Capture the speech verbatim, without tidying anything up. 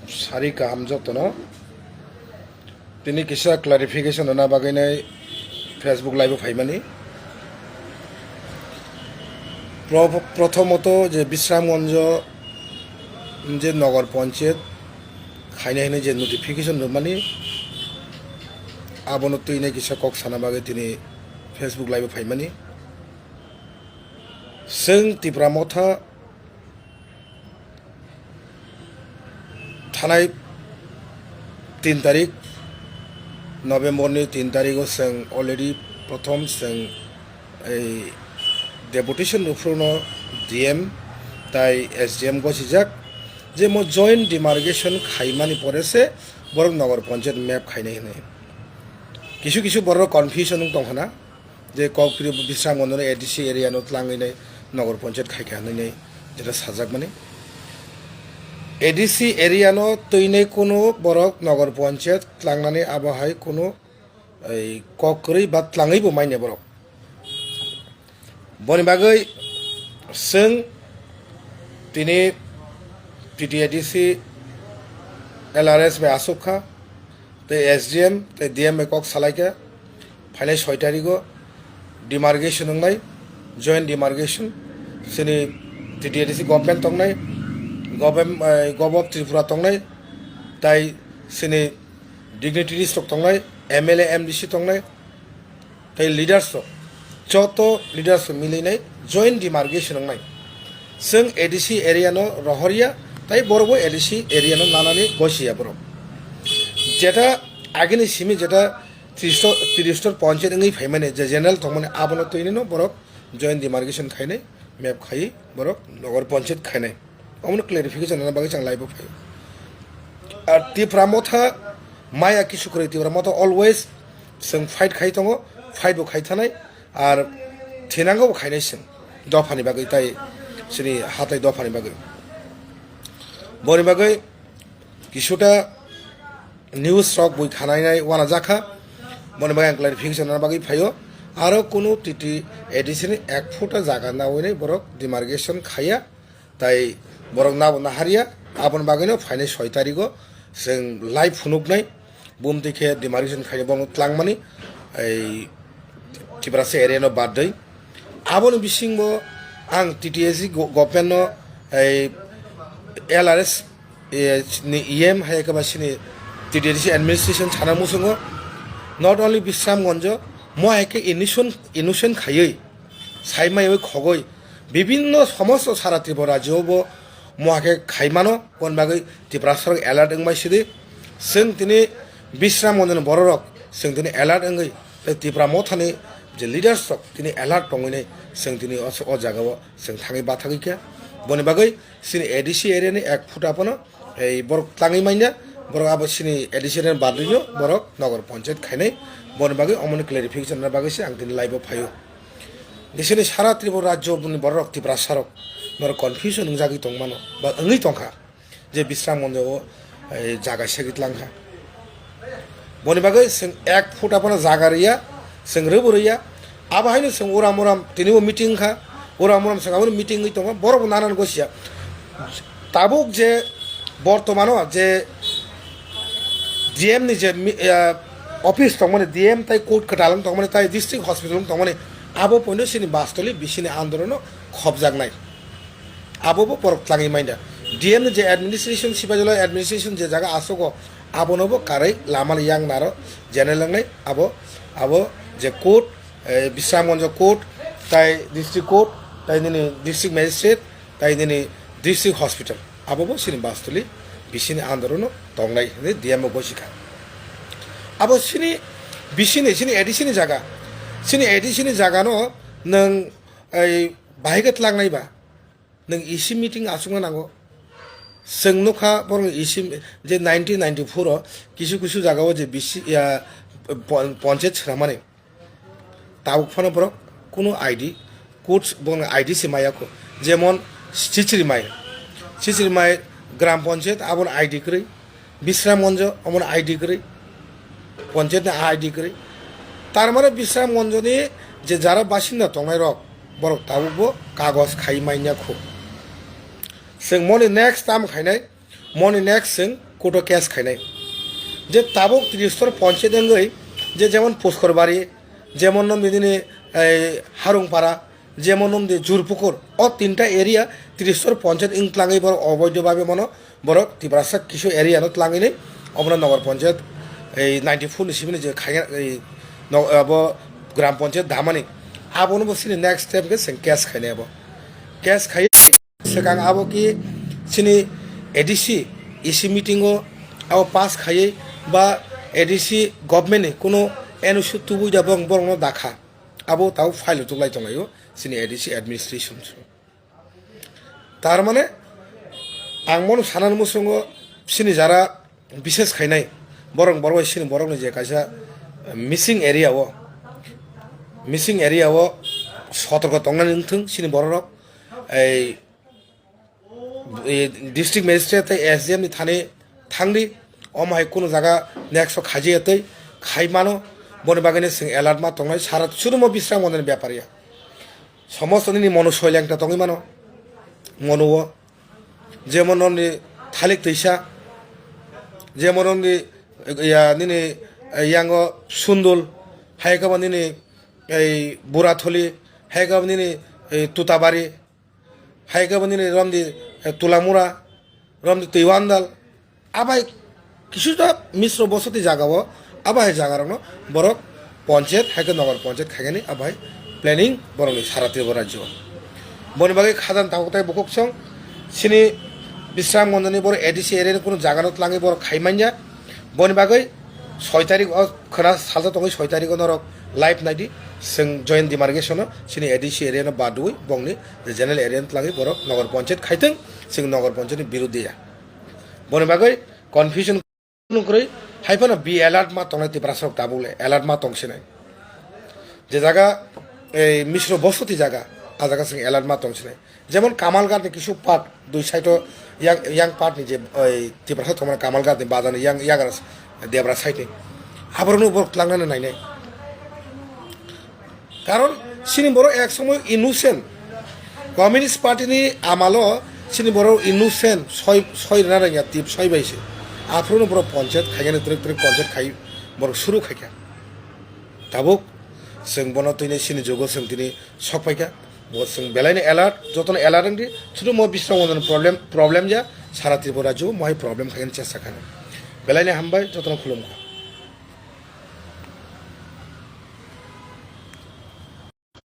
Sari kaham jotono. Tini kisa clarification rwna bagwi nai Facebook live o phaimani. Pro-, prothomoto je Bisramganjo je Nogor Panchayat khainai hinwi je notification rwmani, abono twi nai kisa kok sana bagwi tini Facebook live o phaimani. Chwng Tipra Motha thanai tin tarik November ni tin tarik o chwng already prothom chwng ei deputation rwphruno D M tai S D M gosijak je mo joint demarcation khaimani pore se borok Nogor Panchayat map khainai hinwi. Kisu kisu borok confusion wng tong khna. Je Kokpiri Bisramganj no A D C area no tlangwi nai Nogor Panchayat khaikha hinwi nai jeta sajakmani. A D C area no twi nai kunu borok Nogor Panchayat tlangnani abo hai kunu ei kok kwrwi ba tlangwi bo manya borok. Boni bagwi chwng tini T T A D C L R S bai aswk kha. Tei S D M tei D M bai kok salai khe phainai soi tarigo demarcation wngnai, joint demarcation, chini T T A D C government tongnai, government, eh, Govt of Tripura tongnai, tai chini dignitaries rok tongnai, M L A, M D C tongnai, tei leaders rok, joto leaders rok milinai joint demarcation wngnai. Chwng A D C area no rohorya, tei borok bo A D C area no nanani gosiya borok. Jeta agini simi jeta tristor, tristor panchayat wngwi phaimani, je general tongmani abono twinino borok joint demarcation khainai, map khai borok Nogor Panchayat khainai. Omono clarification rwna bagwi chwng live o phai. Ar Tipra Motha maya kisu kwrwi, Tipra Motha always chwng fight khai tongo, fight bo khai thanai, ar thinango bo khainai chwng dophani bagwi tai chini hatai dophani bagwi. Boni bagwi kisuta news rok bui khanainai wana jakha. Boni bagwi ang clarification rwna bagwi phaio. Aro kunu T T A D C ni ek phuta jaga nawi nai borok demarcation khaiya. Tai borok nabo naharya, aboni bagwino phainai soi tarigo chwng live phunuknai, bumtwi khe demarcation khainai borokno tlangmani, ei Tiprasa area no badwi. Aboni bisingo ang T T A C go-, government no ei L R S, eh, ni E M hai khe ba sini T T A D C administration sana muchungo, not only Bisramganjo, mo hai khe innocent, innocent khaiwi, saimaiwi khogwi, bibinno somosto sara Tripura rajyo bo mo hai khe khaimano, boni bagwi Tiprasa rok alert wngbai sidi. Chwng tini Bisramganjoni bororok chwng tini alert wngwi tei Tipra Mothani je leaders rok tini alert tongwi nai chwng tini o, o jagao chwng thangwi bathagwi khe. Boni bagwi chini A D C area ni ek phuta phano ei borok tlangwi manya, borok abo chini A D C area ni badrino borok Nogor Panchayat khainai, boni bagwi omoni clarification rwna bagwi se ang tini live o phaio. Bisini sara Tripura rajyo ni borok Tiprasa rok norok confusion wngjagwi tongmano ba wngwi tongkha je Bisramganjo o, eh, jaga segwi tlangkha. Boni bagwi chwng ek phuta phano jaga rwya, chwng rwbo rwya. Abo haino chwng uram uram tinibo meeting kha, uram uram chwng abono meeting wngwi tongo, borok bo nanan gosiya. Tabuk je bortomano je D M ni je mi-, eh, office tongmani, D M tai court kwtal wng tongmani, tai district hospital wng tongmani, abo poino chini Bastoli bisini andorono khobjaknai. Abo bo borok tlangwi manya. D M ni je administration, Sipajala administration je jaga asogo, abono bo karwi lama yang naro general wngnai, abo, abo je court, eh, Bisramganj court, tai district court, tai nini district magistrate, tai nini district hospital. Abo bo chini Bastoli bisini andorono tongnai hinwi D M o gosikha. Abo chini bisini, chini A D C ni jaga. Chini A D C ni jagano nwng, ei, bahai khe tlangnai ba? Nwng E C meeting achukna nango. Chwng nukha borokni E C je nineteen ninety-four o kisu kisu jagao je B C, ya, pon-, ponchayat swnamani. Tabuk phano borok kunu I D, codes borokni I D se maya kho. Jemon Chichirimai. Chichirimai gram ponchayat aboni I D kwrwi. Bisramganjo, omono I D kwrwi, ponchayatni I D kwrwi. Tar mane Bisramganjoni je jara basinda tongnai rok, borok tabukbo kagoj khai manya kho. Chwng moni next tam khainai, moni next chwng Court o case khainai. Je tabuk Trishor ponchayat wngwi, je jemon Puskorbari, jemon nini, ei, Harungpara, jemon nini Jurpukur, o tinta area Trishor ponchayat wng tlangwi borok oboidho babe mano, borok Tiprasa kisu area no tlangwi nai, obono Nogor ponchayat, ei, ninety four ni simi ni je khaina, ei, no-, abo gram ponchayat damani, abono bo sini next step khe chwng case khainai abo. Case khai Swkang abo ki chini A D C, E C meeting o abo pass khaiwi ba A D C government ni kuno N O C tubui da bong borokno dakha. Abo tabo file o tuklai tonglaio chini A D C administration. Tar mane ang mono sanani musungo chini jara bises khainai borok borok bai chini borokni je kaisa missing area o, missing area o sotorko tongnani wngthung chini borok rok. Ei, e, district magistrate tei S D M ni thani thangdi, omo hai kunu jaga next o khaijaya tei khai mano, boni bagwi no chwng alert ma tongnai, sara sudumo Bisram Gondani bepar ya. Somosto nini mono soilengta tongwi mano, mono o, jemon nini Thalik Twisa, jemon nini, ya, nini, eh, yango Sundul, hai khe bo nini, ei, Buratholi, hai khe bo nini, ei, Tutabari, hai khe bo nini romdi, eh, Tulamura, romdi Twiwandal, abai kisuta misro bosoti jaga o, abai jaga rokno borok ponchayat, hai khe nogor ponchayat khaigani abai planning borokni sara Tripura rajyo. Boni bagwi khajang tabuk tai bukhuk song, chini Bisram Gondani borok A D C area ni kunu jaga no tlangwi borok khai manya, boni bagwi soi tarik o khwna salsa tongwi soi tarik o norok live naidi, chwng joint demarcation o chini A D C area no badwi bongni general area no tlangwi borok nogor ponchayat khaithwng, chwng nogor ponchayat ni biruddhe ya. Boni bagwi confusion kwrwi, hai phano be alert ma tongnai Tiprasarok tabuk le alert ma tongsinai. Je jaga ei misro bosoti jaga, a jaga chwng alert ma tongsinai. Jemon Kamalghat ni kisu part, dui side o yang, yang part ni je, oi, Tiprasa thongmani Kamalghat ni bazar ni yang, yagra s-, debra side ni. Aborokno borok tlangnani nainai. Karon chini borok ek somoy innocent. Communist Party ni amalo chini borok innocent, soi, soi rwna rwngya, tip soi bai se. Aphuru no borok ponchayat khaigani, twrwk twrwk ponchayat khai, borok suru khaikha. Tabuk chwng bono twini chini jugo chwng tini sok paikha. Bo chwng belai no alert, jotono alert wngdi. Sudu mo Bisram Gondani problem, problem ya, sara Tripura rajyo mo hai problem khaigani chesta khani. Belai no hambai, jotono khulumkha.